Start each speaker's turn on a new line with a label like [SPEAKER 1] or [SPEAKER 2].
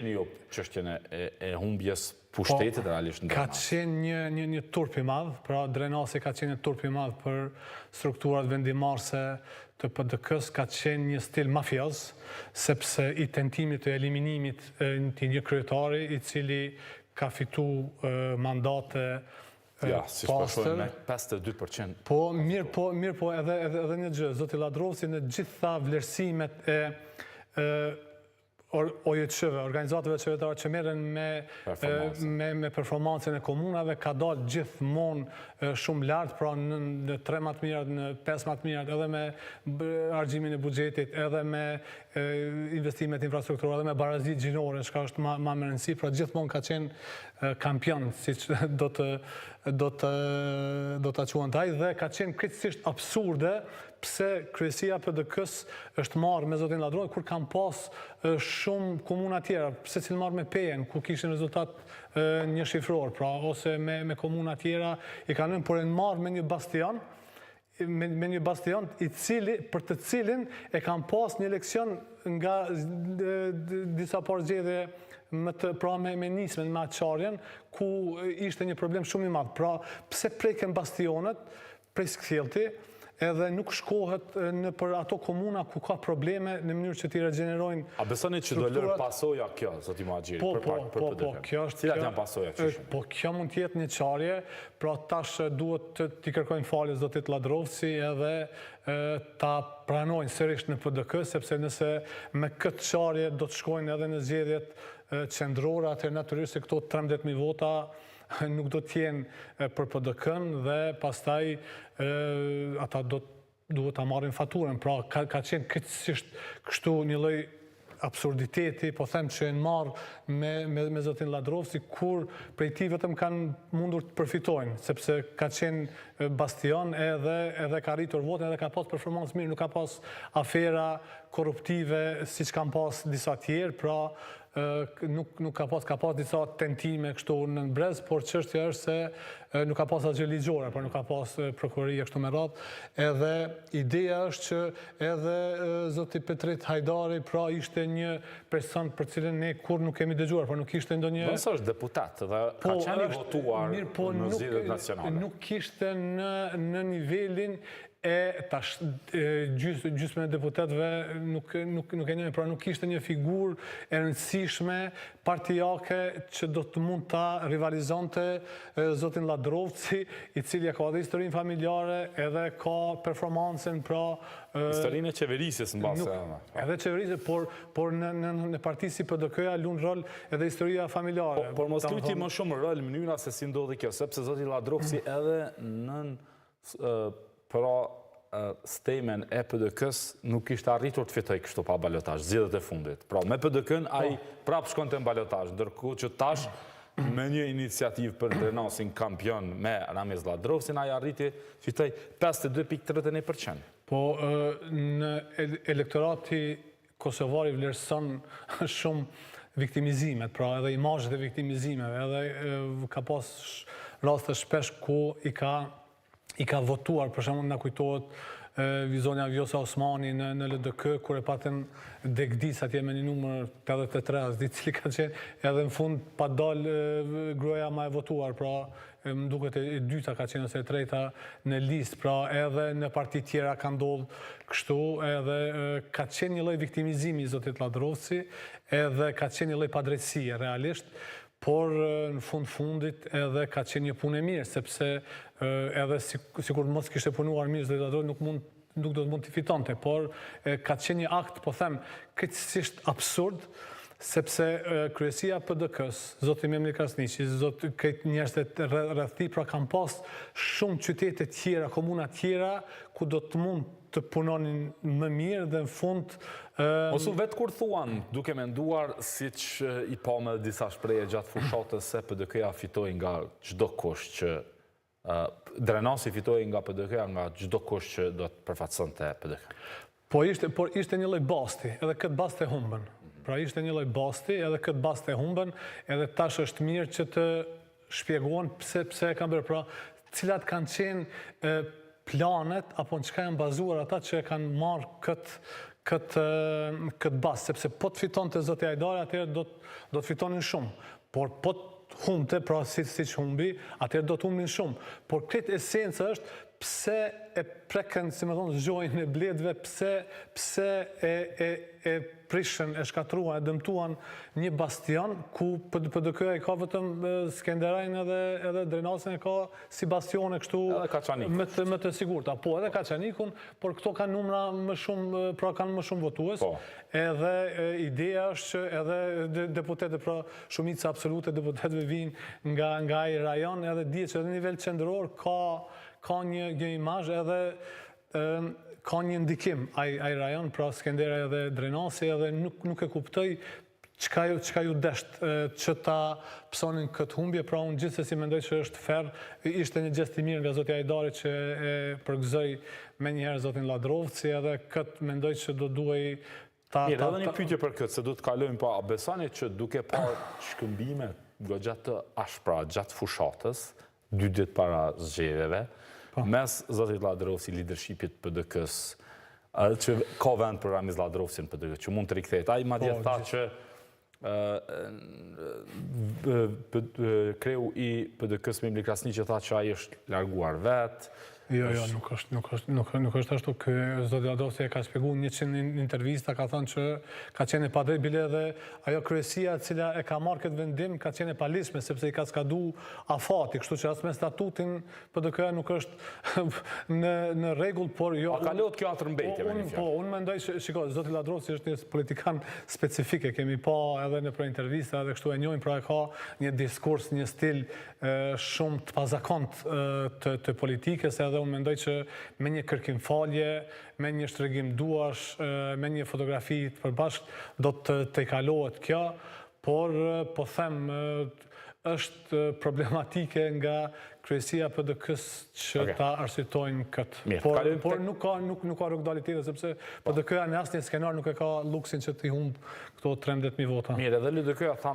[SPEAKER 1] shihni ju çështjen e e humbjes pushtetit
[SPEAKER 2] po,
[SPEAKER 1] realisht
[SPEAKER 2] në Ka qenë një një një turp i madh, pra Drenasi ka qenë një turp i madh për strukturat vendimmarrëse të PDK-së, ka qenë një stil mafioz, sepse i tentimit të eliminimit të një kryetari i cili ka fitu mandate
[SPEAKER 1] Ja, siç po shohim me 52%.
[SPEAKER 2] Po, mirë po, mirë po, edhe, edhe, edhe një gjë, zoti Lladrovci në gjitha vlerësimet e, e OJQ-ve, organizatave joqeveritare që merren me me me performancën e komunave ka dalë gjithmonë shumë lart, pra në në tre më të mirat, në pesë më të mirat, edhe me harxhimin e buxhetit, edhe me investimet infrastrukturore, edhe me barazi gjinore, çka është ma ma me rëndësi, pra gjithmonë ka qenë kampion, siç do të do të do ta quante ai dhe ka qenë krejtësisht absurde Pse kryesia e PDK-së është marrë me zotin Lladrovci kur kanë pas shumë komuna tjera, pse s'janë marrë me Pejën ku kishin rezultat njëshifror, pra ose me me komuna tjera i kanë lënë, por janë marrë me një bastion, me, me një bastion i cili për të cilin e kanë pas një leksion nga disa parë zgjedhje më të pra me, me nismën, me atë çarjen, ku ishte një problem shumë i madh. Pra, pse preken bastionet, Prej së kthjellti, edhe nuk shkohet nëpër ato komuna ku ka probleme në mënyrë që t'i regjenerojnë
[SPEAKER 1] A besoni që do lërë pasoja kjo, zoti Muhaxhiri,
[SPEAKER 2] po, për po,
[SPEAKER 1] për
[SPEAKER 2] po, po, kjo është
[SPEAKER 1] Cilat janë pasojat që
[SPEAKER 2] shihni? Po, kjo mund të jetë një çarje, pra tash duhet të t'i kërkojnë falje zotit Lladrovci edhe ta pranojnë sërish në PDK, sepse nëse me këtë çarje do të shkojnë edhe në zgjedhjet qendrore, atëherë natyrisht se këto 13.000 vota nuk do të jenë për PDK-në dhe pastaj ata do duhet ta marrin faturën. Pra ka ka qenë krejtësisht kështu një lloj absurditeti, po them që janë marrë me, me, me zotin Lladrovci, kur prej tij vetëm kanë mundur të përfitojnë, sepse ka qenë bastion edhe, edhe ka rritur votën edhe ka pas performancë mirë, nuk ka pas afera korruptive siç kanë pas disa tjerë, pra nuk nuk ka pas ka pas disa tentime kështu në brez, por çështja është se nuk ka pas asgjë ligjore, por nuk ka pas prokurori e kështu me radhë. Edhe ideja është që edhe zoti Petrit Hajdari pra ishte një person për cilin ne kurrë nuk kemi dëgjuar, por nuk ishte ndonjë
[SPEAKER 1] Ndonëse është deputet dhe ka po, qenë i votuar mirë, po, në zgjedhjet nacionale.
[SPEAKER 2] Nuk ishte në në nivelin E tash gjys, gjysmën e deputetëve nuk nuk nuk e njohin, pra nuk ishte një figurë e rëndësishme partiake që do të mund ta rivalizonte zotin Lladrovci, i cili e ka edhe historinë familjare, edhe ka performancën, pra
[SPEAKER 1] historinë e qeverisjes mbase
[SPEAKER 2] edhe. Edhe qeverisjes, por por në në në parti si PDK-ja luan rol edhe historia familjare.
[SPEAKER 1] Po, por mos luajti më shumë rol mënyra se si ndodhi kjo, sepse zoti Lladrovci edhe nën Pra, stemen e PDK-së nuk kishte arritur të fitojë kështu pa balotazh, zgjedhjet e fundit. Pra, me PDK-në ai po. prapë shkonte në balotazh, ndërkohë që tash me një iniciativë për Drenasin kampion me Ramiz Lladrovcin, ai arriti të fitojë 52.31%.
[SPEAKER 2] Po, në elektorati kosovar i vlerëson shumë viktimizimet, pra edhe imazhet e viktimizimeve, edhe ka pas raste shpesh ku i ka i ka votuar, për shembull na kujtohet zonja Vjosa Osmani në, në LDK, kur e patën degdis atje me një numër 83, s'di cili ka qenë, edhe në fund pat dalë gruaja ma e votuar, pra më duket e dyta ka qenë ose e treta në listë, pra edhe në parti tjera ka ndodhë kështu, edhe ka qenë një lloj viktimizimi i zotit Lladrovci, edhe ka qenë një lloj padrejtësie realisht, por në fund fundit edhe ka qenë një punë e mirë, sepse edhe sikur mos kishte punuar mirë zoti Lladrovci nuk mund nuk do të mund të fitonte, por ka qenë një akt, po them, krejtësisht absurd, sepse kryesia e PDK-së, zoti Memli Krasniqi, zoti krejt njerëzit rreth tij, pra kanë pas shumë qytete tjera, komuna tjera, ku do të mund të punonin më mirë dhe në fund
[SPEAKER 1] Mos u vetë kur thuan, duke menduar siç i pamë edhe disa shprehje gjatë fushatës se PDK-ja fitoi nga çdokush që Drenasi fitoi nga PDK-ja nga çdokush që do të përfaqësonte PDK.
[SPEAKER 2] Po ishte, por ishte një lloj basti, edhe këtë bast e humbën. Pra ishte një lloj basti, edhe këtë bast e humbën, edhe tash është mirë që të shpjegohen pse pse e kanë bërë. Pra, cilat kanë qenë planet apo në çka janë bazuar ata që e kanë marrë këtë. këtë këtë bast, sepse po të fitonte zoti Hajdari, atëherë do do të fitonin shumë. Por po të humbte, pra si siç humbi, atëherë do të humbnin shumë. Por krejt esenca është pse e prekën, si me thonë, zgjoin e bletëve, pse pse e e e prishën, e shkatërruan, e dëmtuan një bastion ku PDK-ja i ka vetëm Skenderajn edhe edhe Drenasin e ka si bastione kështu
[SPEAKER 1] Edhe Kaçanikun.
[SPEAKER 2] më të më të sigurta. Po, edhe Kaçanikun, por këto kanë numra më shumë, pra kanë më shumë votues.
[SPEAKER 1] Po.
[SPEAKER 2] Edhe ideja është që edhe deputetët, pra shumica absolute e deputetëve vijnë nga nga ai rajon, edhe dihet që edhe në nivel qendror ka ka një një imazh edhe ka një ndikim ai ai rajon, pra Skenderaj edhe Drenasi edhe nuk nuk e kuptoj çka ju çka ju desht që ta pësonin këtë humbje, pra unë gjithsesi mendoj që është fer, ishte një gjest i mirë nga zoti Hajdari që e përgëzoi menjëherë zotin Lladrovci edhe këtë mendoj që do duhej
[SPEAKER 1] ta Mirë, edhe një pyetje për këtë, se do të kalojmë pa, a besoni që duke parë shkëmbimet goxha të ashpra gjatë fushatës, dy ditë para zgjedhjeve, po. mes zotit Lladrovci, leadershipit PDK-s, edhe që ka vend për Ramiz Lladrovcin PDK, që mund të rikthehet. Ai madje po, tha që kreu i PDK-së Memli Krasniqi tha që ai është larguar
[SPEAKER 2] vetë. Jo, jo, nuk është, nuk është, nuk, nuk është ashtu. Ky zoti Lladrovci e ka shpjeguar në 100 intervista, ka thënë që ka qenë e padrejtë bile edhe ajo kryesia e cila e ka marrë këtë vendim ka qenë e paligjshme sepse i ka skadu afati, kështu që as me statutin PDK-ja nuk është në në rregull, por
[SPEAKER 1] jo. A kalohet kjo hatërmbetje me një
[SPEAKER 2] fjalë? Po, unë mendoj që shiko, zoti Lladrovci është një politikan specifik, e kemi pa edhe nëpër intervista edhe kështu e njohim, pra e ka një diskurs, një stil shumë të pazakont të të politikës, edhe unë mendoj që me një kërkim falje, me një shtrëngim duarsh, me një fotografi të përbashkët do të tejkalohet kjo, por po them është problematike nga kryesia e PDK-së që okay. ta arsyetojnë këtë.
[SPEAKER 1] Mirë,
[SPEAKER 2] por, por nuk ka nuk nuk ka rrugëdalje tjetër sepse po. PDK-ja në asnjë skenar nuk e ka luksin që t'i humb këto 13000 vota.
[SPEAKER 1] Mirë, edhe LDK-ja thamë.